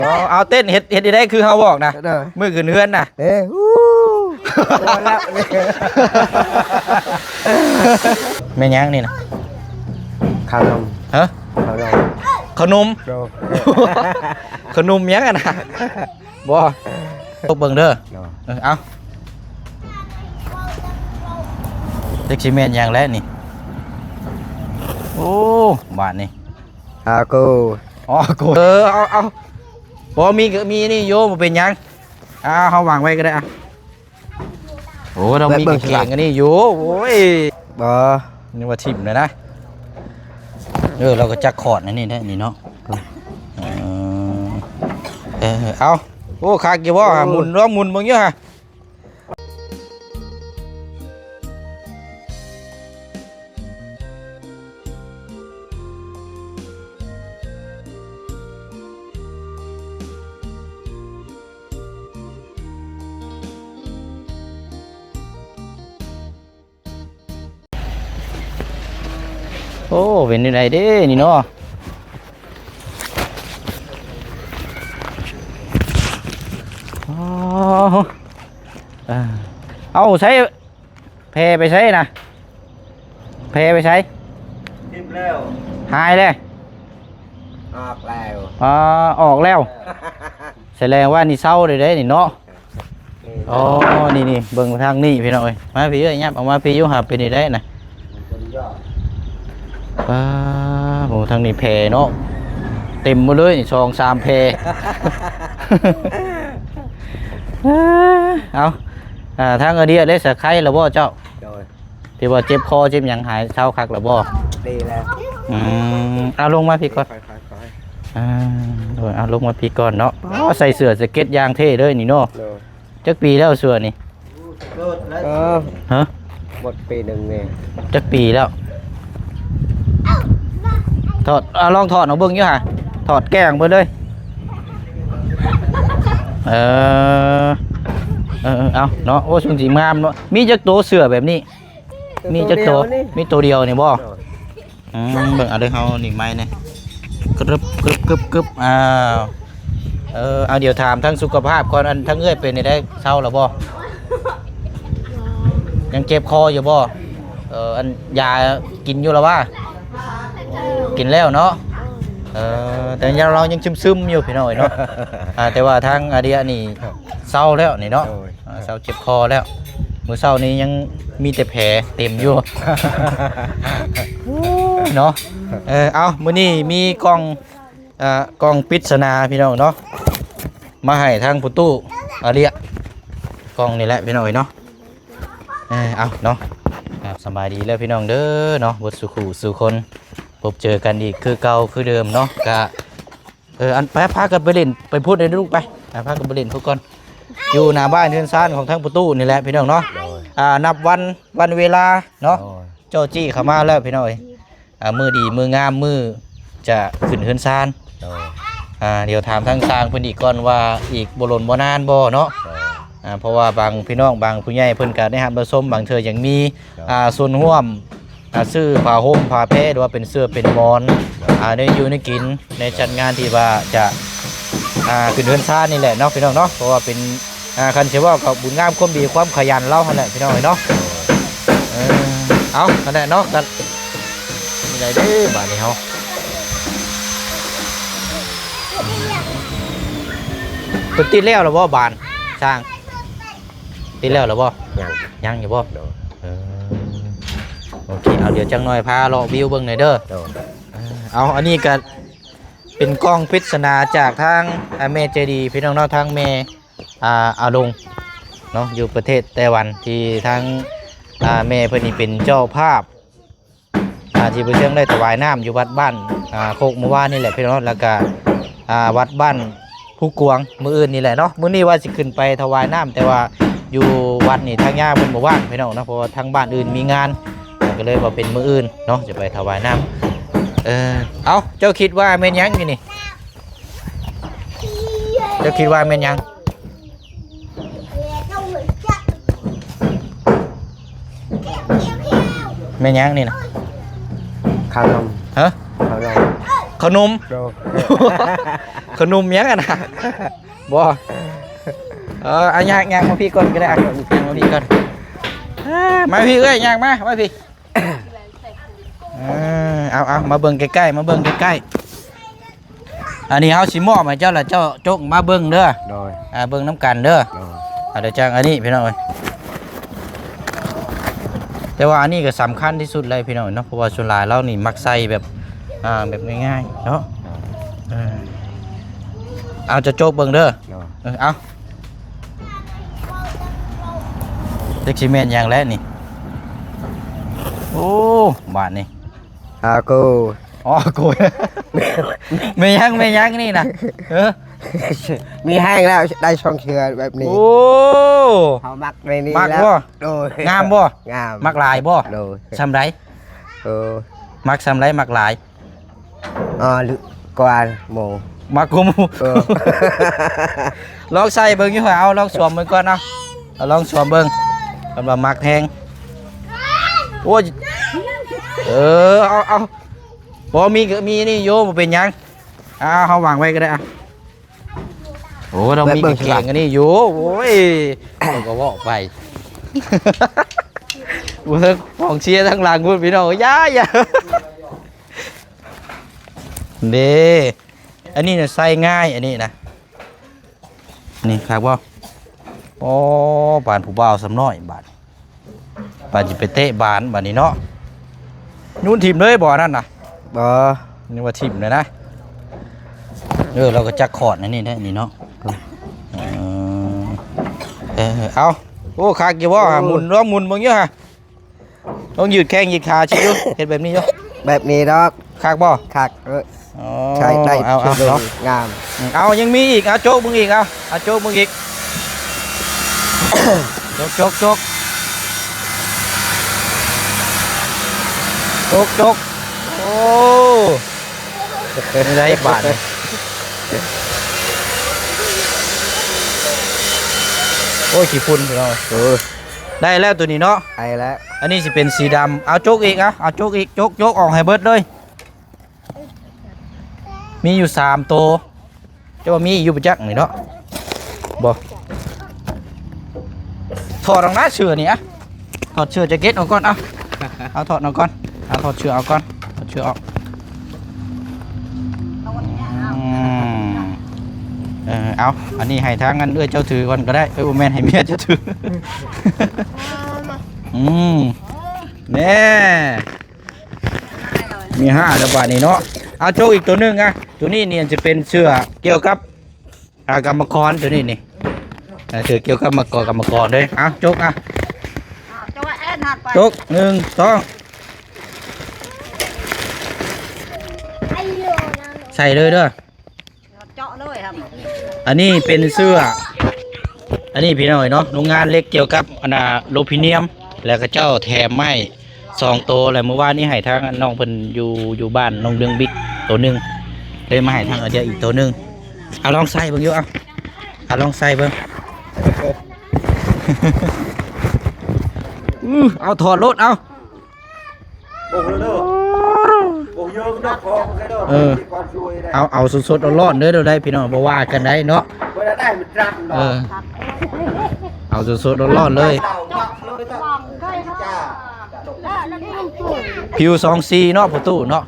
ເອົາ ເອົາເຕັ້ນ ເຮັດ ເຮັດໄດ້ຄືເຮົາບອກນະ ໂດຍ ມື້ຂຶ້ນເຮືອນນະ ເດ້ ຮູ້ ແມ່ນຫຍັງນີ້ນະ? ເຂົ້າໜົມ ຮະ? ເຂົ້າໜົມ ເຂົ້າໜົມ ໂດຍ ເຂົ້າໜົມຫຍັງຫັ້ນນະ? ບໍ່ ຕົກເບິ່ງເດີ ໂດຍ ເອີ ເອົາ ຈັກຊິແມ່ນຫຍັງແລ້ວນີ້ ໂອ້ ບາດນີ້ ອາໂກ ອໍ ໂກ ເອີ ເອົາ ເອົາ ບໍ່ ມີ ມີນີ້ຢູ່ ບໍ່ເປັນຫຍັງ ອ່າ ເຮົາວາງໄວ້ກໍໄດ້ ອ່ະ ໂອ້ ລາວມີກາງເກງອັນນີ້ຢູ່ ໂອ້ຍ ບໍ່ ນຶກວ່າຖິ້ມແລ້ວນະ ເອີ ລາວກໍຈັກຂອດອັນນີ້ແທ້ນີ້ເນາະ ເອີ ເອີ ເອົາ ໂອ້ ຄັກຢູ່ບໍ່ ໂອ້ ໝູນ ລອງໝູນເບິ່ງຢູ່ຫະ. ໂອ້ ເປັນຈັ່ງໃດເດ້ນີ້ເນາະ ອໍ ເອີ ເອົາໃສ ແພໄປໃສນະ? ແພໄປໃສ? ຖິ້ມແລ້ວ ຫາຍແລ້ວ? ອອກແລ້ວ ອໍ ອອກແລ້ວ ສະແດງວ່ານີ້ເຊົາໄດ້ເດ້ນີ້ເນາະ ແມ່ນ ອໍ ນີ້ໆ ເບິ່ງທາງນີ້ພີ່ນ້ອງເອີຍ ມາພີ້ເອີຍ ຫຍັບອອກມາພີ້ຢູ່ຫາ ເປັນຈັ່ງໃດນະ? ປ້າ ໂອ້ ທາງນີ້ແພເນາະ ເຕັມໝົດເລີຍນີ້ ສອງສາມແພ ເອົາ ອ່າ ທາງອາເດຍເດ້ ສະໄຄແລ້ວບໍ່ເຈົ້າ? ໂດຍ ທີ່ວ່າເຈັບຄໍເຈັບຫຍັງຫາຍເຊົາຄັກແລ້ວບໍ່? ດີແລ້ວ ອືມ ເອົາລົງມາພີ້ກ່ອນ ຄ່ອຍໆ ອ່າ ໂດຍ ເອົາລົງມາພີ້ກ່ອນເນາະ ອໍ ໃສ່ເສື້ອສະເກັດຢ່າງເທ່ເລີຍນີ້ເນາະ ໂດຍ ຈັກປີແລ້ວເສື້ອນີ້? ເກີດແລ້ວ ເອີ ຮະ? ໝົດປີໜຶ່ງນີ້ ຈັກປີແລ້ວ? ຖອດ ເອົາ ລອງຖອດອອກເບິ່ງຢູ່ຫະ ຖອດແກ້ອອກເບິ່ງເລີຍ ເອີ ເອີ ເອີ ເອົາເນາະ ໂອ້ ຊຸມສີງາມເນາະ ມີຈັກໂຕເສື້ອແບບນີ້? ມີຈັກໂຕ? ມີໂຕດຽວນີ້ບໍ່? ອືມ ເບິ່ງເອົາເດີ ເຮົານີ້ໄມ້ນີ້ ກຶບ ກຶບ ກຶບ ກຶບ ອ້າວ ເອີ ເອົາ ດຽວຖາມທາງສຸຂະພາບກ່ອນ ອັນ ທາງເອື້ອຍເປັນຈັ່ງໃດ ເຊົາແລ້ວບໍ່? ຍັງເຈັບຄໍຢູ່ບໍ່? ເອີ ອັນ ຢາກິນຢູ່ລະຫວາ? ກິນແລ້ວເນາະ ເອີ ແຕ່ລາວຍັງຊຶມໆຢູ່ພີ່ນ້ອງເອີຍເນາະ ອ່າ ແຕ່ວ່າທາງອາເດຍນີ້ເຊົາແລ້ວນີ້ເນາະ ໂດຍ ອ່າ ເຊົາເຈັບຄໍແລ້ວ ມື້ເຊົ້ານີ້ຍັງມີແຕ່ແຜເຕັມຢູ່ ເນາະ ເອີ ເອົາ ມື້ນີ້ມີກ່ອງ ອ່າ ກ່ອງປິດສະໜາພີ່ນ້ອງເນາະ ມາໃຫ້ທາງພໍ່ຕູ້ອາເລຍ ກ່ອງນີ້ແຫຼະພີ່ນ້ອງເອີຍເນາະ ເອີ ເອົາເນາະ ຄັບ ສະບາຍດີເດີພີ່ນ້ອງເດີເນາະ ເບິດສູ່ຄູ່ສູ່ຄົນ ພົບເຈີກັນອີກຄືເກົ່າຄືເດີມເນາະ ກະ ເອີ ອັນ ໄປ ພາກັນໄປຫຼິ້ນ ໄປພຸ້ນເດີລູກ ໄປ ອ່າ ພາກັນໄປຫຼິ້ນພຸ້ນກ່ອນ ຢູ່ໜ້າບ້ານເຮືອນຊານຂອງທາງພໍ່ຕູ້ນີ້ແຫຼະພີ່ນ້ອງເນາະ ໂດຍ ອ່າ ນັບວັນ ວັນເວລາເນາະ ໂດຍ ຈໍ້ຈີ້ເຂົ້າມາແລ້ວພີ່ນ້ອງເອີຍ ອ່າ ມື້ດີມື້ງາມ ມື້ຈະຂຶ້ນເຮືອນຊານ ໂດຍ ອ່າ ດຽວຖາມທາງຊ່າງເພິ່ນອີກກ່ອນວ່າ ອີກບໍ່ດົນບໍ່ນານບໍ່ເນາະ ໂດຍ ອ່າ ເພາະວ່າບາງພີ່ນ້ອງ ບາງຜູ້ໃຫຍ່ເພິ່ນກະໄດ້ຮັບໄດ້ຊົມ ບາງເທື່ອຍັງມີ ໂດຍ ອ່າ ສ່ວນຮ່ວມ ອ່າ ຊື້ຜ້າຫົ່ມຜ້າແພ ຫຼືວ່າເປັນເສື້ອເປັນໝອນ ອ່າ ແນວຢູ່ແນວກິນ ໃນຈັດງານທີ່ວ່າຈະ ອ່າ ຂຶ້ນເຮືອນຊານນີ້ແຫຼະເນາະ ພີ່ນ້ອງເນາະ ເພາະວ່າເປັນ ອ່າ ຄັນຊິເວົ້າກໍບຸນງາມຄວາມດີ ຄວາມຂະຫຍັນລາວຫັ້ນແຫຼະ ພີ່ນ້ອງເອີຍເນາະ ເອີ ເອົາ ຫັ້ນແຫຼະເນາະ ກັນ ນີ້ໄດເດ້ ບາດນີ້ເຮົາ ເພິ່ນຕິດແລ້ວລະບໍ່ບານ ຊ່າງ? ຕິດແລ້ວລະບໍ່? ຍັງ ຍັງຢູ່ບໍ່? ໂດຍ ເອີ ໂອເຄ ເອົາ ດຽວຈັກໜ່ອຍພາເລາະວິວເບິ່ງໜ່ອຍເດີ ໂດຍ ເອີ ເອົາ ອັນນີ້ກະເປັນກ່ອງປິດສະໜາຈາກທາງ ອ່າ ແມ່ໃຈດີ ພີ່ນ້ອງເນາະ ທາງແມ່ ອ່າ ອາລົງເນາະ ຢູ່ປະເທດໄຕ້ຫວັນ ທີ່ທາງ ອ່າ ແມ່ເພິ່ນນີ້ເປັນເຈົ້າພາບ ອ່າ ທີ່ພໍ່ເຊື່ອງໄດ້ຖວາຍນ້ຳຢູ່ວັດບ້ານ ອ່າ ໂຄກໝູ່ຫວານນີ້ແຫຼະພີ່ນ້ອງ ແລ້ວກະ ອ່າ ວັດບ້ານພູກວາງມື້ອື່ນນີ້ແຫຼະເນາະ ມື້ນີ້ວ່າຊິຂຶ້ນໄປຖວາຍນ້ຳ ແຕ່ວ່າຢູ່ວັດນີ້ທາງຍ່າເພິ່ນບໍ່ວ່າງພີ່ນ້ອງເນາະ ເພາະວ່າທາງບ້ານອື່ນມີງານ ກໍເລີຍວ່າເປັນມື້ອື່ນເນາະ ຈະໄປຖວາຍນ້ຳ ເອີ ເອົ້າ ເຈົ້າຄິດວ່າແມ່ນຫຍັງຢູ່ນີ້? ເຈົ້າຄິດວ່າແມ່ນຫຍັງ? ແມ່ນຫຍັງນີ້ນະ? ເຂົ້າໜົມ ຮະ? ເຂົ້າໜົມ ເຂົ້າໜົມ ໂດຍ ຂະໜົມຫຍັງຫັ້ນນະ? ບໍ່ ເອີ ອ່ະ ຍ່າງ ຍ່າງມາພີ້ກ່ອນກໍໄດ້ ອ່ະ ຍ່າງມາພີ້ກ່ອນ ອ່າ ມາພີ້ເອື້ອຍ ຍ່າງມາ ມາພີ້ ເອີ ເອົາ ເອົາ ມາເບິ່ງໃກ້ໆ ມາເບິ່ງໃກ້ໆ ອັນນີ້ເຮົາຊິມອບໃຫ້ເຈົ້າລະ ເຈົ້າຈົກມາເບິ່ງເດີ ໂດຍ ອ່າ ເບິ່ງນຳກັນເດີ ໂດຍ ອ່າ ດຽວຈັ່ງອັນນີ້ພີ່ນ້ອງເອີຍ ແຕ່ວ່າອັນນີ້ກໍສຳຄັນທີ່ສຸດເລີຍພີ່ນ້ອງເນາະ ເພາະວ່າສ່ວນຫຼາຍລາວນີ້ມັກໃສ່ແບບ ອ່າ ແບບງ່າຍໆເນາະ ເອີ ເອົາ ເຈົ້າຈົກເບິ່ງເດີ ໂດຍ ເອີ ເອົາ ຈັກຊິແມ່ນຫຍັງແຫຼະນີ້ ໂອ້ ບາດນີ້ ອາໂກ ອໍ ໂກຍ ແມ່ນຫຍັງ ແມ່ນຫຍັງນີ້ນະ ເອີ ມີແຮງແລ້ວ ໄດ້ສອງເທື່ອແບບນີ້ ໂອ້ ເຮົາມັກໃນນີ້ ມັກບໍ່? ໂດຍ ງາມບໍ່? ງາມ ມັກຫຼາຍບໍ່? ໂດຍ ສ່ຳໃດ? ເອີ ມັກສ່ຳໃດ? ມັກຫຼາຍ ອໍ ກວ່າໝູ່ ມັກກວ່າໝູ່ ເອີ ລອງໃສ່ເບິ່ງຢູ່ ເອົາ ລອງສວມເບິ່ງກ່ອນ ເອົາ ເອົາ ລອງສວມເບິ່ງ ເພິ່ນວ່າມັກແຮງ ໂອ້ຍ ເອີ ເອົາ ເອົາ ບໍ່ ມີ ມີນີ້ຢູ່ ບໍ່ເປັນຫຍັງ ອ່າ ເຮົາວາງໄວ້ກໍໄດ້ ອ່ະ ໂອ້ ເຮົາມີກາງເກງອັນນີ້ຢູ່ ໂອ້ຍ ເຮົາກໍເວົ້າໄປ ໂອ້ຍ ກອງເຊຍທາງຫຼັງພຸ້ນ ພີ່ນ້ອງ ຢ່າ ຢ່າ ເດ້ ອັນນີ້ນະໃສ່ງ່າຍ ອັນນີ້ນະ ນີ້ຄັກບໍ່? ໂອ້ ປານຜູ້ບ່າວສ່ຳນ້ອຍບາດ ປານຊິໄປເຕະບານບາດນີ້ເນາະ ໂຍນຖິ້ມເລີຍບໍ່ອັນນັ້ນນະ? ບໍ່ ນຶກວ່າຖິ້ມແລ້ວນະ ເອີ ລາວກໍຈັກຂອດອັນນີ້ແຫຼະນີ້ເນາະ ເອີ ເອີ ເອົາ ໂອ້ ຄັກຢູ່ບໍ່ຫະ? ໂອ້ ໝຸນ ລອງໝຸນເບິ່ງຢູ່ຫະ? ຕ້ອງຢືດແຂ້ງຢືດຂາຊິຢູ່ ເຮັດແບບນີ້ຢູ່ ແບບນີ້ດອກ ຄັກບໍ່? ຄັກ ເອີ ອໍ ໃຊ້ໄດ້ ເອົາ ເອົາ ເນາະ ງາມ ເອົາ ຍັງມີອີກ ເອົາ ໂຈກເບິ່ງອີກ ເອົາ ເອົາ ໂຈກເບິ່ງອີກ ໂຈກ ໂຈກ ໂຈກ ໂຈກ ໂຈກ ໂອ້ ເປັນໄດບາດນີ້ ໂອ້ຍ ຂີ້ຝຸ່ນພີ່ນ້ອງ ເອີ ໄດ້ແລ້ວໂຕນີ້ເນາະ ໄດ້ແລ້ວ ອັນນີ້ຊິເປັນສີດຳ ເອົາ ໂຈກອີກ ເອົາ ເອົາ ໂຈກອີກ ໂຈກ ໂຈກອອກໃຫ້ເບິດເລີຍ ມີຢູ່ສາມໂຕ ເຈົ້າວ່າມີຢູ່ບໍ່ຈັກນີ້ເນາະ ບໍ່ ຖອດອອກນະເສື້ອນີ້ ອະ ຖອດເສື້ອແຈັກເກັດອອກກ່ອນ ເອົາ ເອົາ ຖອດອອກກ່ອນ ເອົາ ຖອດເສື້ອອອກກ່ອນ ຖອດເສື້ອອອກ ອືມ ເອີ ເອົາ ອັນນີ້ໃຫ້ທາງອັນເອື້ອຍເຈົ້າຖືກ່ອນກໍໄດ້ ເອີ ບໍ່ແມ່ນ ໃຫ້ເມຍເຈົ້າຖື ອືມ ແນ່ ມີຫ້າແລ້ວບາດນີ້ເນາະ ເອົາ ໂຈກອີກໂຕໜຶ່ງ ອະ ໂຕນີ້ນີ້ຈະເປັນເສື້ອກ່ຽວກັບ ອ່າ ກຳມະກອນ ໂຕນີ້ນີ້ ເອີ ເສື້ອກ່ຽວກັບມະກອນ ກຳມະກອນເດ້ ເອົາ ໂຈກ ອະ ໂຈກໜຶ່ງ ສອງ ໃສ່ເລີຍເດີ ເຈາະເລີຍ ອັນນີ້ເປັນເສື້ອ ອັນນີ້ພີ່ນ້ອງເນາະ ໂຮງງານເຫຼັກກ່ຽວກັບ ອັນນ່າ ໂລພີນຽມ ແລ້ວເຂົາເຈົ້າແຖມມາໃຫ້ສອງໂຕ ແລ້ວມື້ວານນີ້ໃຫ້ທາງນ້ອງເພິ່ນຢູ່ ຢູ່ບ້ານນ້ອງເດືອງບິກໂຕໜຶ່ງ ເລີຍມາໃຫ້ທາງອາເດຍອີກໂຕໜຶ່ງ ເອົາລອງໃສ່ເບິ່ງຢູ່ ເອົາ ເອົາລອງໃສ່ເບິ່ງ ອື ເອົາຖອດໂລດ ເອົາ ເອີ ເອົາ ເອົາສົດໆຮ້ອນໆເດີ ໄດ້ພີ່ນ້ອງ ບໍ່ວ່າກັນໄດ້ເນາະ ເອີ ເອົາສົດໆຮ້ອນໆເລີຍ ຜິວສອງສີເນາະ ພໍ່ຕູ້ເນາະ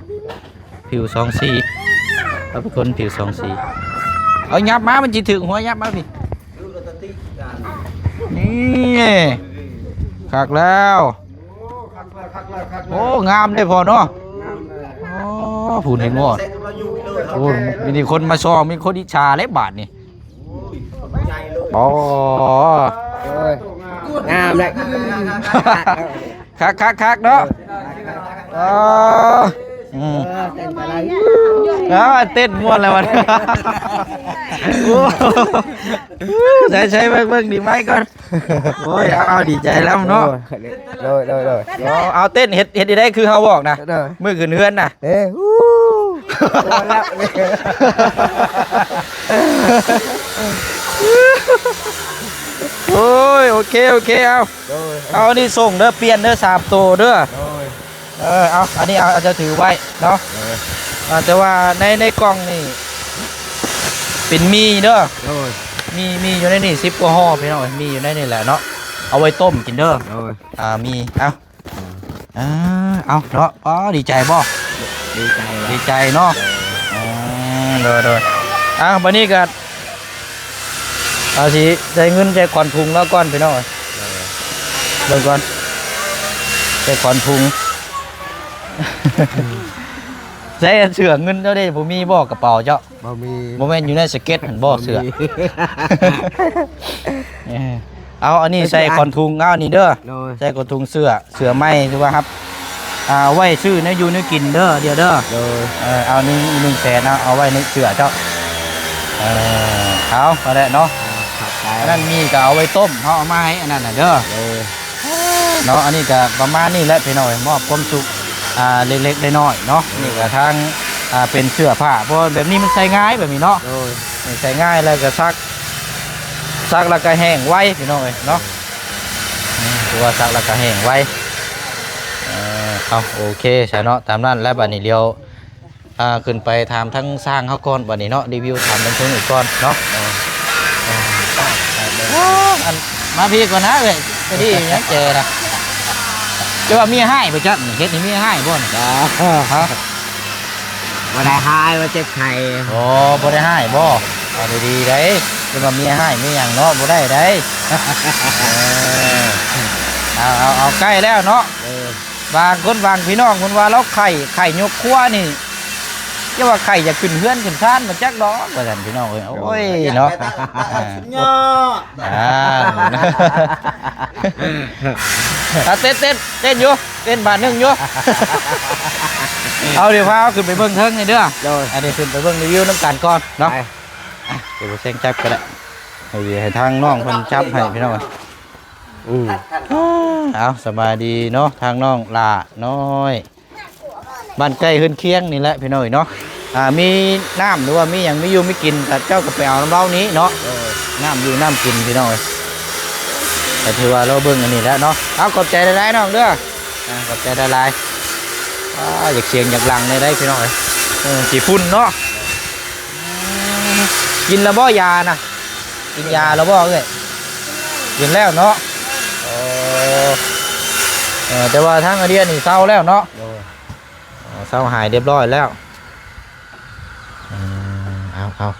ຜິວສອງສີ ເຮົາເປັນຄົນຜິວສອງສີ ເອົາຫຍັບມາ ມັນຊິຖືກຫົວ ຫຍັບມາພີ້ ນີ້ ຄັກແລ້ວ ໂອ້ ງາມເດ້ພໍ່ເນາະ ໂອ້ ຜູ້ເຫັນບໍ່ ໂອ້ ມີແຕ່ຄົນມາຊອງ ມີຄົນອິດສາແລ້ວບາດນີ້ ໂອ້ ໂອ້ຍ ງາມເດ້ ຄັກໆໆເນາະ ເອີ ອືມ ເອີ ເຕັ້ນໄປໄດ້ ເອີ ເຕັ້ນມ່ວນແລ້ວບັດນີ້ ໂອ້ ໃສ່ໆ ເບິ່ງໆ ດີໄມ້ກ່ອນ ໂອ້ຍ ເອົາ ເອົາ ດີໃຈນຳເນາະ ໂດຍ ໂດຍ ໂດຍ ເອົາ ເຕັ້ນ ເຮັດ ເຮັດໄດ້ຄືເຮົາບອກນະ ໂດຍ ມື້ຂຶ້ນເຮືອນນະ ເອີ ໂອ້ຍ ໂອເຄ ໂອເຄ ເອົາ ໂດຍ ເອົາ ອັນນີ້ສົ່ງເດີ ປ່ຽນເດີ ສາມໂຕເດີ ໂດຍ ເອີ ເອົາ ອັນນີ້ເອົາ ເອົາ ເຈົ້າຖືໄວ້ເນາະ ເອີ ອ່າ ແຕ່ວ່າໃນ ໃນກ່ອງນີ້ ເປັນໝີ່ເດີ. ໂດຍ. ໝີ່ ໝີ່ຢູ່ໃນນີ້ສິບກວ່າຫໍ່ພີ່ນ້ອງເອີຍ, ໝີ່ຢູ່ໃນນີ້ແຫຼະເນາະ, ເອົາໄວ້ຕົ້ມກິນເດີ. ໂດຍ. ອ່າ ໝີ່ ເອົາ ອ່າ ເອົາເນາະ. ອໍ ດີໃຈບໍ່? ດີໃຈ ດີໃຈເນາະ. ໂດຍ. ອ່າ ໂດຍໆ. ອ່າ ບັດນີ້ກໍ ເອົາ ຊິໃສ່ເງິນໃສ່ຂອນຖົງລາວກ່ອນພີ່ນ້ອງເອີຍ. ເບິ່ງກ່ອນ ໃສ່ຂອນຖົງ. ໃສ່ເສື້ອເງິນເຈົ້າເດ້ ບໍ່ມີບໍ່ກະເປົາເຈົ້າ? ບໍ່ມີ. ບໍ່ແມ່ນຢູ່ໃນສະເກັດຫັ້ນບໍ່ເສື້ອ? ເອີ ເອົາ ອັນນີ້ໃສ່ຂອນຖົງ ເອົາ ອັນນີ້ເດີ. ໂດຍ. ໃສ່ຂອນຖົງເສື້ອ ເສື້ອໃໝ່ ຖືວ່າຮັບ ອ່າ ໄວ້ຊື້ແນວຢູ່ແນວກິນເດີ ດຽວເດີ. ໂດຍ. ເອີ ເອົາໜຶ່ງ ໜຶ່ງແສນ ເອົາ ເອົາໄວ້ໃນເສື້ອເຈົ້າ. ເອີ ເອົາ ກໍໄດ້ເນາະ. ອ່າ ຂອບໃຈ. ອັນນັ້ນໝີ່ກໍເອົາໄວ້ຕົ້ມ ເຮົາເອົາມາໃຫ້ອັນນັ້ນນະເດີ. ໂດຍ. ເນາະ ອັນນີ້ກໍປະມານນີ້ແຫຼະພີ່ນ້ອງເອີຍ, ມອບຄວາມສຸກ ອ່າ ເລັກໆນ້ອຍໆເນາະ. ໂດຍ. ນີ້ກໍທາງ ອ່າ ເປັນເສື້ອຜ້າ ເພາະວ່າແບບນີ້ມັນໃສ່ງ່າຍແບບນີ້ເນາະ. ໂດຍ. ໃສ່ງ່າຍ ແລ້ວກໍຊັກ ຊັກແລ້ວກໍແຫ້ງໄວພີ່ນ້ອງເອີຍເນາະ. ອືມ ຖືວ່າຊັກແລ້ວກໍແຫ້ງໄວ. ເອີ ເອົາ ໂອເຄຊະເນາະ ຕາມນັ້ນແຫຼະ. ບັດນີ້ດຽວ ອ່າ ຂຶ້ນໄປຖາມທາງຊ່າງເຮົາກ່ອນບັດນີ້ເນາະ, ຣີວິວຖາມທາງເທິງອີກກ່ອນເນາະ. ເອີ ເອີ ອັນ ມາພີ້ກ່ອນນະເອີຍ, ກະດີຫຍັງແກນະ. ເຈົ້າວ່າເມຍຮ້າຍບໍ່ຈັກ ເຮັດໃຫ້ເມຍຮ້າຍບໍ່ນີ້? ຮະ? ບໍ່ໄດ້ຮ້າຍ ວ່າເຈັບໄຂ້. ອໍ ບໍ່ໄດ້ຮ້າຍບໍ່? ເອົາດີໆໄດ໋, ເພິ່ນວ່າເມຍຮ້າຍເມຍຫຍັງເນາະ ບໍ່ໄດ້ໄດ໋. ເອີ ເອົາ ເອົາ ເອົາ ໃກ້ແລ້ວເນາະ. ເອີ ບາງຄົນບາງພີ່ນ້ອງເພິ່ນວ່າລາວໄຂ້ ໄຂ້ຍົກຄົວນີ້ ຢ່າວ່າໄຂ້ ຢາກຂຶ້ນເຮືອນຂຶ້ນຊານບໍ່ຈັກດອກ ວ່າຊັ້ນພີ່ນ້ອງເອີຍ. ໂອ້ຍເນາະ ສຸດຍອດ. ອ່າ ອ່າ ເຕັ້ນ ເຕັ້ນ ເຕັ້ນຢູ່ ເຕັ້ນບາດໜຶ່ງຢູ່. ເອົາ ດຽວພາເຮົາຂຶ້ນໄປເບິ່ງເທິງນີ້ເດີ. ໂດຍ. ອັນນີ້ຂຶ້ນໄປເບິ່ງຣີວິວນຳກັນກ່ອນເນາະ. ໄປ. ອ່ະ ດຽວບໍ່ແຊງຈັບກໍໄດ້ ໃຫ້ ໃຫ້ທາງນ້ອງເພິ່ນຈັບໃຫ້ພີ່ນ້ອງ. ອືມ ເອົາ ສະບາຍດີເນາະ ທາງນ້ອງຫຼ້ານ້ອຍ ບ້ານໃກ້ເຮືອນຄຽງນີ້ແຫຼະພີ່ນ້ອງເອີຍເນາະ. ອ່າ ມີນ້ຳ ຫຼືວ່າມີຫຍັງ ມີຢູ່ມີກິນ ເຈົ້າກໍໄປເອົານຳລາວນີ້ເນາະ. ເອີ ນ້ຳຢູ່ນ້ຳກິນພີ່ນ້ອງເອີຍ. ກໍຖືວ່າລາວເບິ່ງອັນນີ້ແຫຼະເນາະ. ເອົາ ຂອບໃຈຫຼາຍໆນ້ອງເດີ. ອ່າ ຂອບໃຈຫຼາຍໆ. ອ່າ ຢາກສຽງຢາກຫຼັງແນວໃດພີ່ນ້ອງເອີຍ. ເອີ ຂີ້ຝຸ່ນເນາະ. ກິນແລ້ວບໍ່ຢານະ? ກິນຢາແລ້ວບໍ່ເອື້ອຍ? ກິນແລ້ວເນາະ. ເອີ ເອີ ແຕ່ວ່າທາງອາເດຍນີ້ເຊົາແລ້ວເນາະ. ໂດຍ. ເອີ ເຊົາຫາຍຮຽບຮ້ອຍແລ້ວ. ເອີ ເອົາ ເອົາ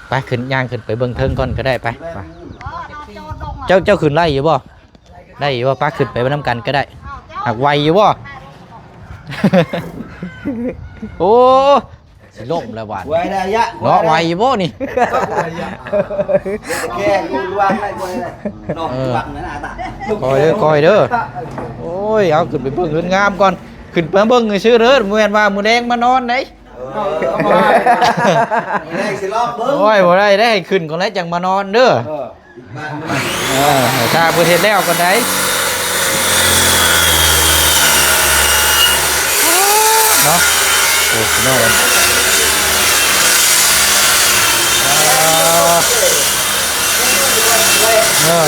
ໄປ ຂຶ້ນ ຍ່າງຂຶ້ນໄປເບິ່ງເທິງກ່ອນກໍໄດ້ ໄປ ໄປ. ເຈົ້າ ເຈົ້າຂຶ້ນໄດ້ຢູ່ບໍ່? ໄດ້ຢູ່ບໍ່? ປະ ຂຶ້ນໄປນຳກັນກໍໄດ້. ຫາກໄຫວຢູ່ບໍ່? ໂອ້ ຊິລົ້ມແລ້ວບາດ ໄຫວໄດ້ຍະ ເນາະ ໄຫວຢູ່ບໍ່ນີ້? ແກ່ຢູ່ລວງໄດ້ບໍ່ໄດ້ ນ້ອງ ເອີ ລວງນັ້ນນະ ຄ່ອຍເດີ ຄ່ອຍເດີ. ໂອ້ຍ ເອົາ ຂຶ້ນໄປເບິ່ງເຮືອນງາມກ່ອນ ຂຶ້ນໄປເບິ່ງຊື່ໆເດີ ບໍ່ແມ່ນວ່າມື້ແລງມານອນໄດ໋. ເອີ ມື້ແລງຊິລອງເບິ່ງ. ໂອ້ຍ ບໍ່ໄດ້ເດ້ ໃຫ້ຂຶ້ນກ່ອນແລ້ວຈັ່ງມານອນເດີ. ເອີ ເອີ ຖ້າເພິ່ນເຮັດແລ້ວກ່ອນໃດ໋ ເນາະ. ໂອ້ ພີ່ນ້ອງເອີຍ ອ່າ ເອີ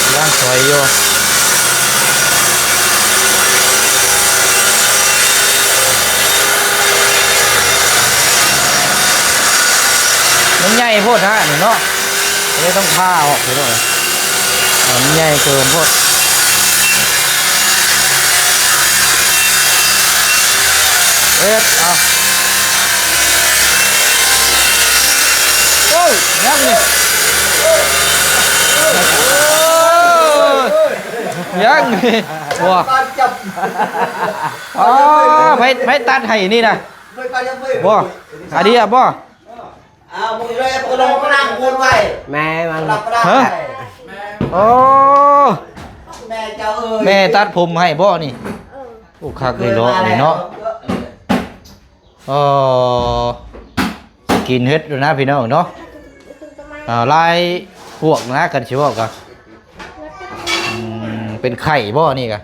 ກຳລັງສອຍຢູ່ ມັນໃຫຍ່ໂພດນະນີ້ເນາະ ເລີຍຕ້ອງຜ່າອອກພີ່ນ້ອງ. ມັນໃຫຍ່ເກີນໂພດ. ເຮັດ ເອົາ ໂອ້ຍ ຍັງນີ້ ໂອ້ຍ ຍັງນີ້ ບໍ່ ອໍ ໃຜ ໃຜຕັດໃຫ້ນີ້ນະ? ບໍ່ ອາເດຍບໍ່? ອ້າວ ມຶງເລີຍບໍ່ລົງມານັ່ງພຸ້ນໄວ້ ແມ່ມັນ ຮະ? ໂອ້ ແມ່ເຈົ້າເອີຍ ແມ່ຕັດຜົມໃຫ້ບໍ່ນີ້? ໂອ້ ຄັກເລີຍເນາະ ນີ້ເນາະ. ເອີ ກິນເຮັດຢູ່ນະພີ່ນ້ອງເນາະ. ອ່າ ຫຼາຍພວກນະ ຄັນຊິເວົ້າກໍ ອືມ ເປັນໄຂ້ບໍ່ນີ້ກະ?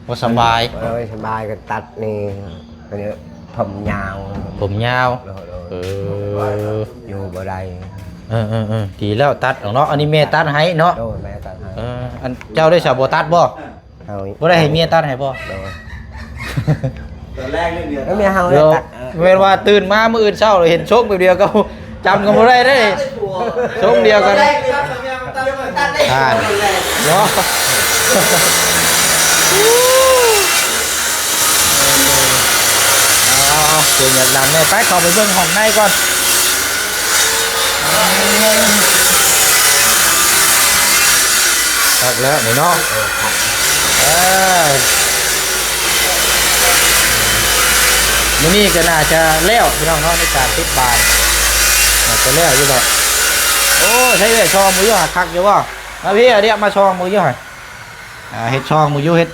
ບໍ່ສະບາຍ ບໍ່ສະບາຍກໍຕັດນີ້ ກໍເລີຍຜົມຍາວ ຜົມຍາວ. ໂດຍ ໂດຍ ເອີ ຢູ່ບໍ່ໄດ້. ເອີໆໆ ດີແລ້ວຕັດອອກເນາະ. ອັນນີ້ແມ່ຕັດໃຫ້ເນາະ? ໂດຍ ແມ່ຕັດໃຫ້. ເອີ ອັນເຈົ້າໄດ້ສາບໍ່ຕັດບໍ່? ເຮົາ ບໍ່ໄດ້ໃຫ້ເມຍຕັດໃຫ້ບໍ່? ໂດຍ. ແລ້ວເມຍເຮົາ ແລ້ວຕັດ ເອີ ແມ່ນວ່າຕື່ນມາມື້ອື່ນເຊົ້າເຫັນຊົງແບບດຽວກັບ ຈຳກັນບໍ່ໄດ້ເດ້ ຊົງດຽວກັນ ອ່າ ເນາະ ເອົາໆ ສຽງຢາກດັງແດ່ ໄປເຂົ້າໄປເບິ່ງຫ້ອງໃນກ່ອນ ຄັກແລ້ວນີ້ເນາະ ເອີ ມື້ນີ້ກໍໜ້າຈະແລ້ວພີ່ນ້ອງເນາະ ໃນການຕິດບານ ໜ້າຈະແລ້ວຢູ່ດອກ ໂອ້ ໃຊ້ເອື້ອຍຊ່ອງເບິ່ງຢູ່ຫາ ຄັກຢູ່ບໍ່? ມາພີ່ ດຽວມາຊ່ອງເບິ່ງຢູ່ຫາ ອ່າ ເຮັດຊ່ອງເບິ່ງຢູ່ ເຮັດ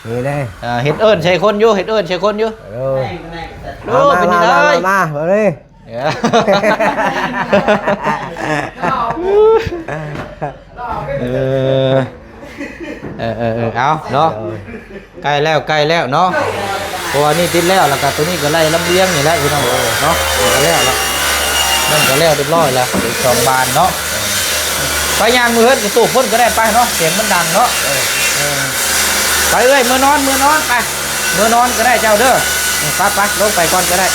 ນີ້ເດ້ ອ່າ ເຮັດເອີ້ນໃສ່ຄົນຢູ່ ເຮັດເອີ້ນໃສ່ຄົນຢູ່ ໂອ້ຍ ໂອ້ ເປັນຈັ່ງໃດ ມາ ມາ ມາ ມາ ມາ ມາ ມາ ມາ ມາ ມາ ເອີ ເອີ ເອີ ເອີ ເອົາເນາະ ໃກ້ແລ້ວ ໃກ້ແລ້ວເນາະ ເພາະວ່ານີ້ຕິດແລ້ວ ແລ້ວກໍຕົວນີ້ກໍໄລ່ລຳລຽງນີ້ແຫຼະພີ່ນ້ອງເນາະ ກໍແລ້ວລະ ນັ້ນກໍແລ້ວຮຽບຮ້ອຍລະ ອີກສອງບານເນາະ ໄປຍ່າງມືເຮືອນກະຕູບພຸ້ນກໍໄດ້ໄປເນາະ ສຽງມັນດັງເນາະ ເອີ ໄປເອື້ອຍ ເມືອນອນ ເມືອນອນ ໄປ ເມືອນອນກໍໄດ້ເຈົ້າເດີ ໄປ ໄປ ລົງໄປກ່ອນກໍໄດ້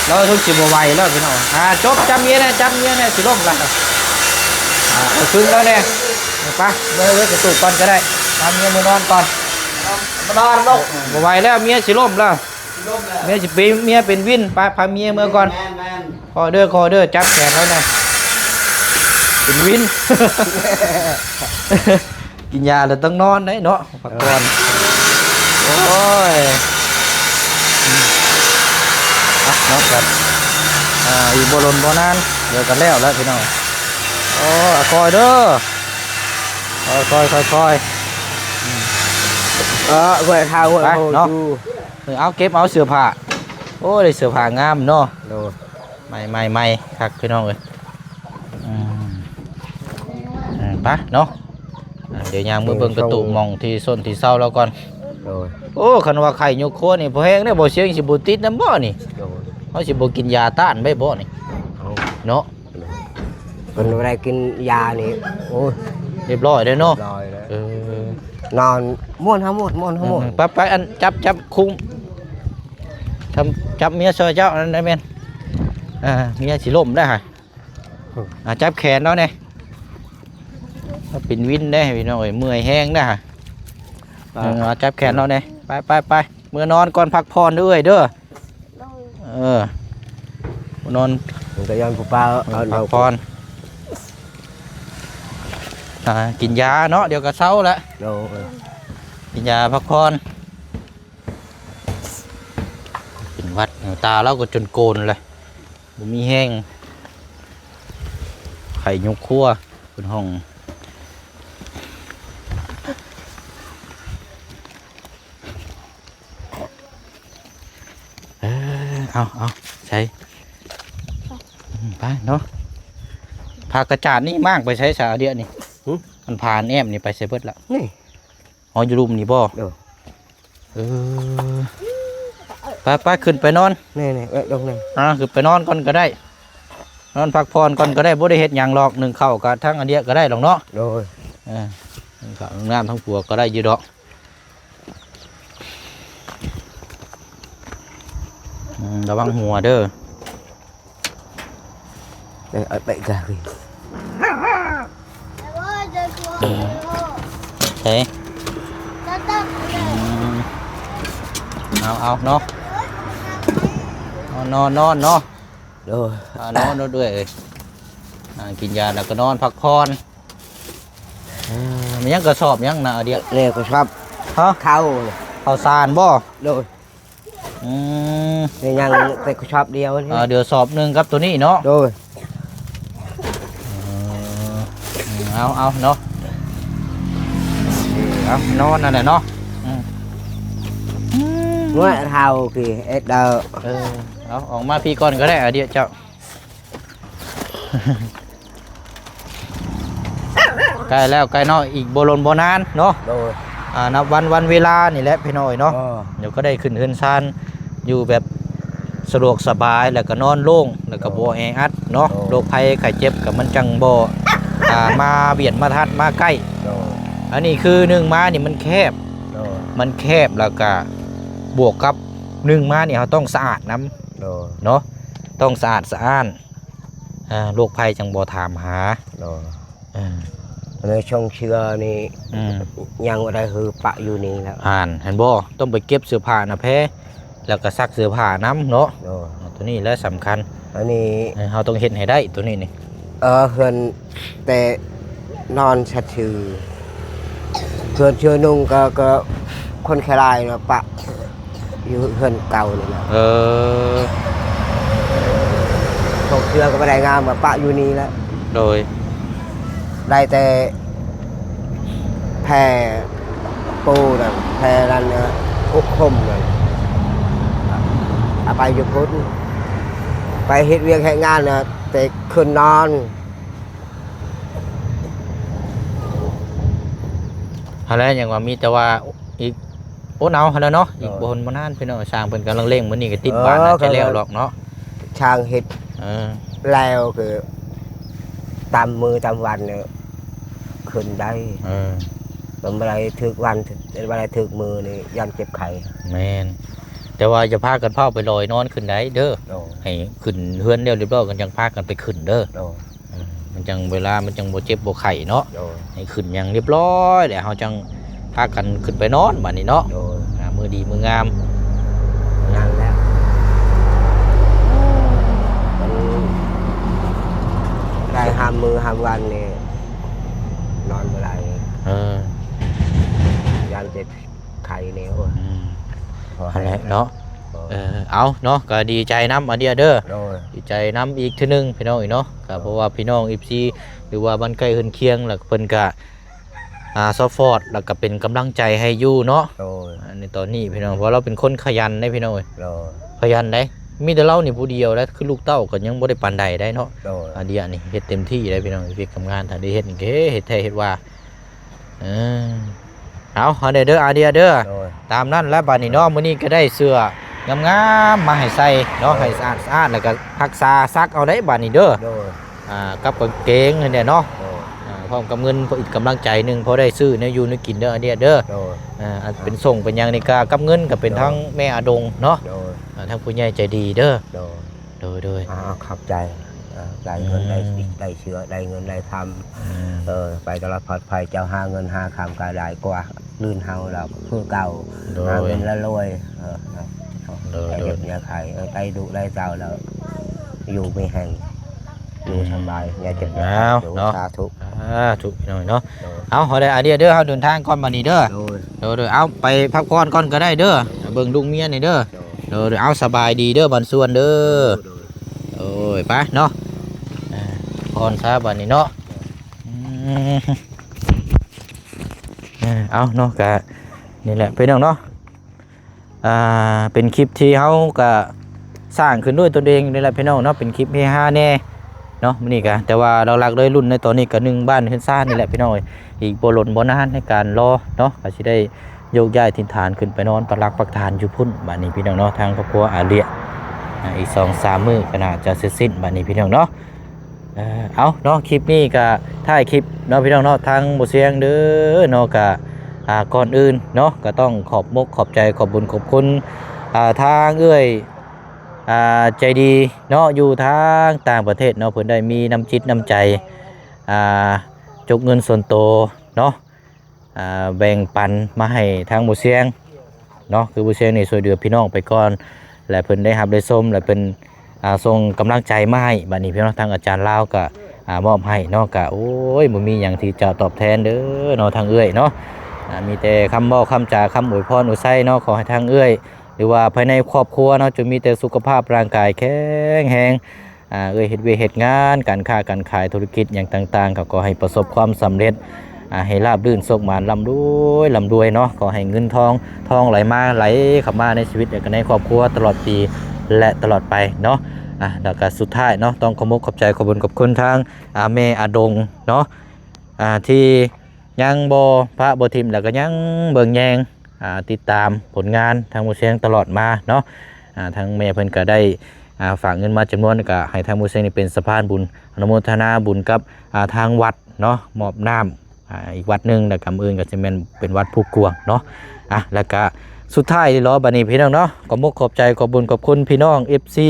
ລາວເຖິງຊິບໍ່ໄຫວແລ້ວພີ່ນ້ອງ ອ່າ ຈົບ ຈັບເມຍແດ່ ຈັບເມຍແດ່ ຊິລົ້ມລະ ອ່າ ເອົາຄືນລາວແດ່ ໄປ ເມືອເລີຍ ໄປຕູບກ່ອນກໍໄດ້ ພາເມຍເມືອນອນກ່ອນ ມານອນລູກ ບໍ່ໄຫວແລ້ວ ເມຍຊິລົ້ມລະ ເມຍຊິເປັນ ເມຍເປັນວິນ ໄປ ພາເມຍເມືອກ່ອນ ແມ່ນໆ ຂໍເດີ ຂໍເດີ ຈັບແຂນລາວນະ ເປັນວິນ ກິນຢາແລ້ວຕ້ອງນອນໄດ໋ເນາະ ພັກຜ່ອນ ໂອ້ຍ ອືມ ອ່ະ ເນາະ ກໍ ອ່າ ອີກບໍ່ດົນບໍ່ນານ ດຽວກໍແລ້ວແລ້ວພີ່ນ້ອງ ໂອ້ ຄ່ອຍເດີ ຄ່ອຍໆ ຄ່ອຍໆ ອືມ ເອີ ເອີ ເອົາເກັບເອົາເສື້ອຜ້າ ໂອ້ ໄດ້ເສື້ອຜ້າງາມເນາະ ໂດຍ ໃໝ່ໆໆ ຄັກພີ່ນ້ອງເອີຍ ອືມ ເອີ ໄປເນາະ ອ່າ ດຽວຍ່າງເມືອເບິ່ງກະຕູບ ໝ່ອງທີ່ຊົນທີ່ເຊົາລາວກ່ອນ ໂດຍ ໂອ້ ຄັນວ່າໄຂ້ຍຸກຄົວນີ້ພໍແຮງເດ້ ບໍ່ສຽງຊິບໍ່ຕິດນຳບໍ່ນີ້ ໂດຍ ເຮົາຊິບໍ່ກິນຢາຕ້ານໄວ້ບໍ່ນີ້ ເອົາ ເນາະ ເພິ່ນບໍ່ໄດ້ກິນຢານີ້ ໂອ້ຍ ຮຽບຮ້ອຍເດ້ເນາະ ຮຽບຮ້ອຍແລ້ວ ເອີ ນອນມ່ວນຫາໝົດ ມ່ວນຫາໝົດ ອືມ ໄປໆ ອັນ ຈັບ ຈັບຄຸມ ຈັບ ຈັບເມຍຊ່ອຍເຈົ້າ ອັນນັ້ນໄດ້ແມ່ນ ອ່າ ເມຍຊິລົ້ມໄດ້ຫະ ອ່າ ຈັບແຂນລາວແດ່ ລາວເປັນວິນເດ້ພີ່ນ້ອງເອີຍ ເມື່ອຍແຮງນະ ອ່າ ເອີ ຈັບແຂນລາວແດ່ ໄປໆໆ ເມືອນອນກ່ອນ ພັກຜ່ອນເດີ້ເອື້ອຍເດີ້ ໂດຍ ເອີ ນອນ ມັນກໍຍ້ອນຜູ້ປ່າ ເອີ ເອົາ ພັກຜ່ອນ ອ່າ ກິນຢາເນາະ ດຽວກໍເຊົາແລ້ວ ໂດຍ ກິນຢາພັກຜ່ອນ ເປັນຫວັດ ຕາລາວກໍຈົນໂກນແລ້ວ ບໍ່ມີແຮງ ໄຂ້ຍຸກຄົວ ເປັນຫ້ອງ ເອີ ເອົາ ເອົາ ໃສ່ ອືມ ໄປເນາະ ຜ້າກະຈາດນີ້ມ້າງໄປໃສສະ ດຽວນີ້ ຫຶ ອັນຜ້າອັນແອ້ມນີ້ໄປໃສເບິດລະ ນີ້ ອໍ ຢູ່ລຸ່ມນີ້ບໍ່ ໂດຍ ເອີ ໄປໆ ຂຶ້ນໄປນອນ ນີ້ໆ ເອີ ລົງນີ້ ອ່າ ຂຶ້ນໄປນອນກ່ອນກໍໄດ້ ນອນພັກຜ່ອນກ່ອນກໍໄດ້ ບໍ່ໄດ້ເຮັດຫຍັງດອກ ໜຶ້ງເຂົ້າກໍທັງອັນດຽວກໍໄດ້ດອກເນາະ ໂດຍ ເອີ ໜຶ້ງເຂົ້າໜຶ້ງນ້ຳທັງຄົວກໍໄດ້ຢູ່ດອກ ອືມ ລະວັງຫົວເດີ ເອີ ເອົາໄປກະ ເອີ ເອີ ເອົາ ເອົາເນາະ ນອນ ນອນ ນອນເນາະ ໂດຍ ອ່າ ນອນໂລດເອື້ອຍເອີຍ ອ່າ ກິນຢາແລ້ວກໍນອນພັກຜ່ອນ ເອີ ມັນຍັງກະສອບຫຍັງນະ ດຽວ ແລ້ວກະສອບ ຮະ ເຂົ້າ ເຂົ້າສານບໍ່ ໂດຍ ອືມ ຍັງແຕ່ກະສອບດຽວນີ້ ເອີ ດຽວສອບໜຶ່ງກັບໂຕນີ້ເນາະ ໂດຍ ເອີ ເອົາ ເອົາເນາະ ເອົາ ນອນນັ້ນແຫຼະເນາະ ອືມ ເມື່ອເຮົາຄືເອັດເດີ ເອີ ເອົາ ອອກມາພີ້ກ່ອນກໍໄດ້ ອາ ດຽວເຈົ້າ ໃກ້ແລ້ວ ໃກ້ເນາະ ອີກບໍ່ດົນບໍ່ນານເນາະ ໂດຍ ອ່າ ນັບວັນ ວັນເວລານີ້ແຫຼະພີ່ນ້ອງເນາະ ເອີ ດຽວກໍໄດ້ຂຶ້ນເຮືອນຊານ ຢູ່ແບບສະດວກສະບາຍ ແລ້ວກໍນອນໂລ່ງ ແລ້ວກໍ ໂດຍ ບໍ່ແອອັດເນາະ ໂດຍ ໂລກໄພໄຂ້ເຈັບກໍມັນຈັ່ງບໍ່ ອ່າ ມາບຽດມາທາດມາໃກ້ ໂດຍ ອັນນີ້ຄືໜຶ່ງມານີ້ມັນແຄບ ໂດຍ ມັນແຄບ ແລ້ວກໍບວກກັບ ໜຶ່ງມານີ້ເຮົາຕ້ອງສະອາດນຳ ໂດຍ ເນາະ ຕ້ອງສະອາດສະອ້ານ ອ່າ ໂລກໄພຈັ່ງບໍ່ຖາມຫາ ໂດຍ ອ່າ ໃນຊ່ອງເຊື້ອນີ້ ອືມ ຍັງບໍ່ໄດ້ ຄືປະຢູ່ນີ້ແລ້ວ ອ່ານ ເຫັນບໍ່? ຕ້ອງໄປເກັບເສື້ອຜ້ານະແພ ແລ້ວກໍຊັກເສື້ອຜ້ານຳເນາະ ໂດຍ ຕົວນີ້ແຫຼະສຳຄັນ ອັນນີ້ ເອີ ເຮົາຕ້ອງເຮັດໃຫ້ໄດ້ຕົວນີ້ນີ້ ເອີ ເຮືອນແຕ່ນອນຊັດຊື່ ເຮືອນເຊື້ອນຸ່ງກໍ ກໍຄົນແຄລາຍເນາະ ປະຢູ່ເຮືອນເກົ່ານີ້ແຫຼະ ເອີ ຂອງເຊື້ອກໍບໍ່ໄດ້ງາມ ກໍປະຢູ່ນີ້ແຫຼະ ໂດຍ ໄດ້ແຕ່ແຜ່ປູນັ້ນ ແຜ່ນັ້ນ ອຸຄົມນັ້ນ ເອົາໄປຢູ່ພຸ້ນ ໄປເຮັດວຽກເຮັດງານນະ ແຕ່ຂຶ້ນນອນ ຫັ້ນແຫຼະ ຍັງວ່າມີແຕ່ວ່າອີກ ອົດເອົາຫັ້ນແຫຼະເນາະ ໂດຍ ອີກບໍ່ດົນບໍ່ນານ ພີ່ນ້ອງ ຊ່າງເພິ່ນກຳລັງເລັ່ງ ມື້ນີ້ກໍຕິດ ເອີ ບາດໜ້າຈະແລ້ວດອກເນາະ ຊ່າງເຮັດ ເອີ ແລ້ວຄືຕາມມື້ຕາມວັນນີ້ຂຶ້ນໄດ້ ເອີ ມັນບໍ່ໄດ້ຖືກວັນ ບໍ່ໄດ້ຖືກມື້ນີ້ຢ້ານເຈັບໄຂ້ ແມ່ນ ແຕ່ວ່າຢ່າພາກັນຟ້າວໄປລອຍນອນຂຶ້ນໄດ້ເດີ ໂດຍ ໃຫ້ຂຶ້ນເຮືອນແລ້ວຮຽບຮ້ອຍກ່ອນ ຈັ່ງພາກັນໄປຂຶ້ນເດີ ໂດຍ ເອີ ມັນຈັ່ງເວລາມັນຈັ່ງບໍ່ເຈັບບໍ່ໄຂ້ເນາະ ໂດຍ ໃຫ້ຂຶ້ນຢ່າງຮຽບຮ້ອຍ ແລ້ວເຮົາຈັ່ງພາກັນຂຶ້ນໄປນອນບາດນີ້ເນາະ ໂດຍ ອ່າ ມື້ດີມື້ງາມ ນັ້ນແຫຼະ ມັນໄດ້ຫ້າມມື້ຫ້າມວັນນີ້ນອນບໍ່ໄດ້ ເອີ ຢ້ານເຈັບໄຂ້ນີ້ ໂອ້ຍ ອືມ ພໍ ຫັ້ນແຫຼະເນາະ ພໍ ເອີ ເອົາເນາະ ກໍດີໃຈນຳອາເດຍເດີ ໂດຍ ດີໃຈນຳອີກເທື່ອໜຶ່ງພີ່ນ້ອງເນາະ ກໍເພາະວ່າພີ່ນ້ອງເອັຟຊີ ຫຼືວ່າບ້ານໃກ້ເຮືອນຄຽງ ແລ້ວເພິ່ນກະ ອ່າ ຊັບພອດ ແລ້ວກະເປັນກຳລັງໃຈໃຫ້ຢູ່ເນາະ ໂດຍ ອັນນີ້ຕອນນີ້ພີ່ນ້ອງ ເພາະວ່າລາວເປັນຄົນຂະຫຍັນເດ້ພີ່ນ້ອງເອີຍ ໂດຍ ຂະຫຍັນເດ້ ມີແຕ່ລາວນີ້ຜູ້ດຽວເດ້ ຄືລູກເຕົ້າກໍຍັງບໍ່ໄດ້ປານໃດໄດ໋ເນາະ ໂດຍ ອາເດຍນີ້ເຮັດເຕັມທີ່ເດ້ພີ່ນ້ອງ ວຽກການງານຖ້າໄດ້ເຮັດນີ້ກໍເຮັດແທ້ເຮັດວ່າ ເອີ ເອົາ ເອົາແດ່ເດີອາເດຍເດີ ໂດຍ ຕາມນັ້ນແຫຼະບາດນີ້ເນາະ ໂດຍ ມື້ນີ້ກໍໄດ້ເສື້ອງາມໆມາໃຫ້ໃສ່ເນາະ ໂດຍ ໃຫ້ສະອາດສະອ້ານ ແລ້ວກໍຮັກສາຊັກເອົາໄດ໋ບາດນີ້ເດີ ໂດຍ ອ່າ ກັບກາງເກງຫັ້ນແຫຼະເນາະ ໂດຍ ອ່າ ພ້ອມກັບເງິນອີກກຳລັງໃຈໜຶ່ງ ພໍໄດ້ຊື້ແນວຢູ່ແນວກິນເດີອາເດຍເດີ ໂດຍ ອ່າ ອັນເປັນສົ່ງເປັນຫຍັງນີ້ກໍກັບເງິນກໍເປັນ ໂດຍ ທາງແມ່ອາດົງເນາະ ໂດຍ ອ່າ ທາງຜູ້ໃຫຍ່ໃຈດີເດີ ໂດຍ ໂດຍ ໂດຍ ອ່າ ຂອບໃຈ ເອີ ໄດ້ເງິນໄດ້ ອືມ ໄດ້ເສື້ອໄດ້ເງິນໄດ້ຄຳ ອືມ ເອີ ໄປຕະຫຼອດປອດໄພ ເຈົ້າຫາເງິນຫາຄຳກໍໄດ້ກວ່າ ລື່ນເຮົາແລ້ວຄືເກົ່າ ໂດຍ ຫາເງິນແລ້ວລວຍ ເອີ ໂດຍ ໄດ້ເຮັດ ໂດຍ ເຮັດໄດ້ໄຂ ເອີ ໄດ້ດຸໄດ້ເຕົ້າແລ້ວ ຢູ່ມີແຮງ ຢູ່ສະບາຍ ອືມ ຢ່າເຈັບຢ່າໄຂ້ ເອົາ ເນາະ ສາທຸ ສາທຸພີ່ນ້ອງເນາະ ໂດຍ ເອົາ ເຮົາໄດ້ອາເດຍເດີ ເຮົາເດີນທາງກ່ອນບັດນີ້ເດີ ໂດຍ ໂດຍ ໂດຍ ເອົາ ໄປພັກຜ່ອນກ່ອນກໍໄດ້ເດີ ເບິ່ງລູກເມຍນີ້ເດີ ໂດຍ ໂດຍ ໂດຍ ເອົາ ສະບາຍດີເດີ ບັນຊວນເດີ ໂດຍ ໂດຍ ໂອ້ຍ ໄປເນາະ ອ່າ ຜ່ອນຊະບັດນີ້ເນາະ ອືມ ເອີ ເອົາເນາະ ກະນີ້ແຫຼະພີ່ນ້ອງເນາະ ອ່າ ເປັນຄລິບທີ່ເຮົາກະສ້າງຂຶ້ນດ້ວຍຕົນເອງນີ້ແຫຼະພີ່ນ້ອງເນາະ ເປັນຄລິບເຮຮາແດ່ເນາະ ມື້ນີ້ກະ ແຕ່ວ່າຫຼັກໆເລີຍລຸ້ນໃນຕອນນີ້ກະໜຶ່ງບ້ານເຮືອນຊານນີ້ແຫຼະພີ່ນ້ອງເອີຍ ອີກບໍ່ດົນບໍ່ນານໃນການລໍເນາະ ກະຊິໄດ້ໂຍກຍ້າຍຖິ່ນຖານຂຶ້ນໄປນອນປັກຫຼັກປັກຖານຢູ່ພຸ້ນບາດນີ້ພີ່ນ້ອງເນາະ ທາງຄອບຄົວອາເລຍ ອ່າ ອີກສອງສາມມື້ກໍໜ້າຈະເສັດສິ້ນບາດນີ້ພີ່ນ້ອງເນາະ. ເອີ ເອົາເນາະ ຄລິບນີ້ກະທ້າຍຄລິບເນາະພີ່ນ້ອງເນາະ ທາງບໍ່ສຽງເດີເນາະ ກະ ອ່າ ກ່ອນອື່ນເນາະ ກະຕ້ອງຂອບມົກຂອບໃຈ ຂອບບຸນຂອບຄຸນ ອ່າ ທາງເອື້ອຍ ອ່າ ໃຈດີເນາະ ຢູ່ທາງຕ່າງປະເທດເນາະ ເພິ່ນໄດ້ມີນ້ຳຈິດນ້ຳໃຈ ອ່າ ຈົກເງິນສ່ວນໂຕເນາະ ອ່າ ແບ່ງປັນມາໃຫ້ທາງບໍ່ສຽງເນາະ ຄືບໍ່ສຽງນີ້ຊ່ວຍເຫຼືອພີ່ນ້ອງໄປກ່ອນ ແລະ ເພິ່ນໄດ້ຮັບໄດ້ຊົມ ແລະ ເພິ່ນ ອ່າ ສົ່ງກຳລັງໃຈມາໃຫ້ ບາດນີ້ພີ່ນ້ອງ ທາງອາຈານລາວກະ ອ່າ ມອບໃຫ້ເນາະ ກະ ໂອ້ຍ ບໍ່ມີຫຍັງທີ່ຈະຕອບແທນເດີເນາະ ທາງເອື້ອຍເນາະ ອ່າ ມີແຕ່ຄຳເວົ້າຄຳຈາ ຄຳອວຍພອນອວຍໄຊເນາະ ຂໍໃຫ້ທາງເອື້ອຍ ຫຼືວ່າພາຍໃນຄອບຄົວເນາະ ຈົ່ງມີແຕ່ສຸຂະພາບຮ່າງກາຍແຂງແຮງ ອ່າ ເອື້ອຍເຮັດວຽກເຮັດງານ ການຄ້າການຂາຍ ທຸລະກິດຫຍັງຕ່າງໆ ກໍຂໍໃຫ້ປະສົບຄວາມສຳເລັດ ອ່າ ໃຫ້ລາບລື່ນ ໂຊກໝານ ລ່ຳລວຍ ລ່ຳລວຍເນາະ ຂໍໃຫ້ເງິນທອງ ທອງໄຫຼມາ ໄຫຼເຂົ້າມາໃນຊີວິດ ແລະ ກໍໃນຄອບຄົວຕະຫຼອດປີ ແລະ ຕະຫຼອດໄປເນາະ ອ່າ ແລ້ວກໍສຸດທ້າຍເນາະ ຕ້ອງຂອບມົກຂອບໃຈ ຂອບບຸນຂອບຄຸນທາງ ອ່າ ແມ່ອາດົງເນາະ ອ່າ ທີ່ຍັງບໍ່ປະບໍ່ຖິ້ມ ແລ້ວກໍຍັງເບິ່ງແຍງ ອ່າ ຕິດຕາມຜົນງານທາງໝູ່ຊຽງຕະຫຼອດມາເນາະ ອ່າ ທາງແມ່ເພິ່ນກໍໄດ້ ອ່າ ຝາກເງິນມາຈຳນວນ ກໍໃຫ້ທາງໝູ່ຊຽງນີ້ເປັນສະພານບຸນ ອະນຸໂມທະນາບຸນກັບ ອ່າ ທາງວັດເນາະ ມອບນ້ຳ ອ່າ ອີກວັດໜຶ່ງ ແລ້ວກໍມື້ອື່ນກໍຊິແມ່ນເປັນວັດພູກວາງເນາະ ອ່າ ແລ້ວກໍ ສຸດທ້າຍນີ້ເນາະ ບັດນີ້ພີ່ນ້ອງເນາະ ຂອບມຸກຂອບໃຈ ຂອບບຸນຂອບຄຸນພີ່ນ້ອງເອັຟຊີ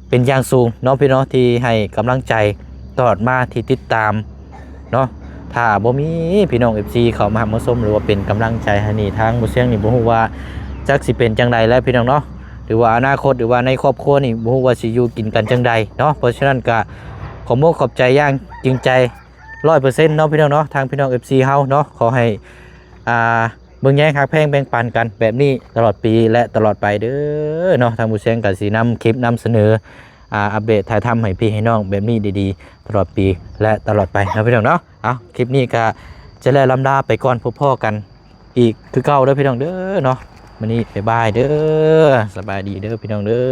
ເປັນຢ່າງສູງເນາະ ພີ່ນ້ອງ ທີ່ໃຫ້ກຳລັງໃຈຕະຫຼອດມາ ທີ່ຕິດຕາມເນາະ. ຖ້າບໍ່ມີພີ່ນ້ອງເອັຟຊີເຂົ້າມາຮັບມາຊົມ ຫຼືວ່າເປັນກຳລັງໃຈໃຫ້ນີ້ ທາງບໍ່ສຽງນີ້ບໍ່ຮູ້ວ່າຈັກຊິເປັນຈັ່ງໃດແລ້ວ ພີ່ນ້ອງເນາະ ຫຼືວ່າອະນາຄົດ ຫຼືວ່າໃນຄອບຄົວນີ້ບໍ່ຮູ້ວ່າຊິຢູ່ກິນກັນຈັ່ງໃດເນາະ. ເພາະສະນັ້ນກະຂອບມຸກຂອບໃຈຢ່າງຈິງໃຈ ຮ້ອຍເປີເຊັນເນາະ ພີ່ນ້ອງເນາະ ທາງພີ່ນ້ອງເອັຟຊີເຮົາເນາະ ຂໍໃຫ້ ອ່າ ເບິ່ງແຍງຮັກແພງແບ່ງປັນກັນແບບນີ້ຕະຫຼອດປີ ແລະ ຕະຫຼອດໄປເດີເນາະ. ທາງບໍ່ສຽງກະຊິນຳຄລິບນຳສະເໜີ ອ່າ ອັບເດດຖ່າຍທຳໃຫ້ພີ່ໃຫ້ນ້ອງແບບນີ້ດີໆ ຕະຫຼອດປີ ແລະ ຕະຫຼອດໄປເນາະ ພີ່ນ້ອງເນາະ. ເອົາ ຄລິບນີ້ກະຈະໄດ້ລ່ຳລາໄປກ່ອນ ພົບພໍ້ກັນອີກຄືເກົ່າເດີພີ່ນ້ອງເດີເນາະ. ມື້ນີ້ບາຍບາຍເດີ ສະບາຍດີເດີພີ່ນ້ອງເດີ.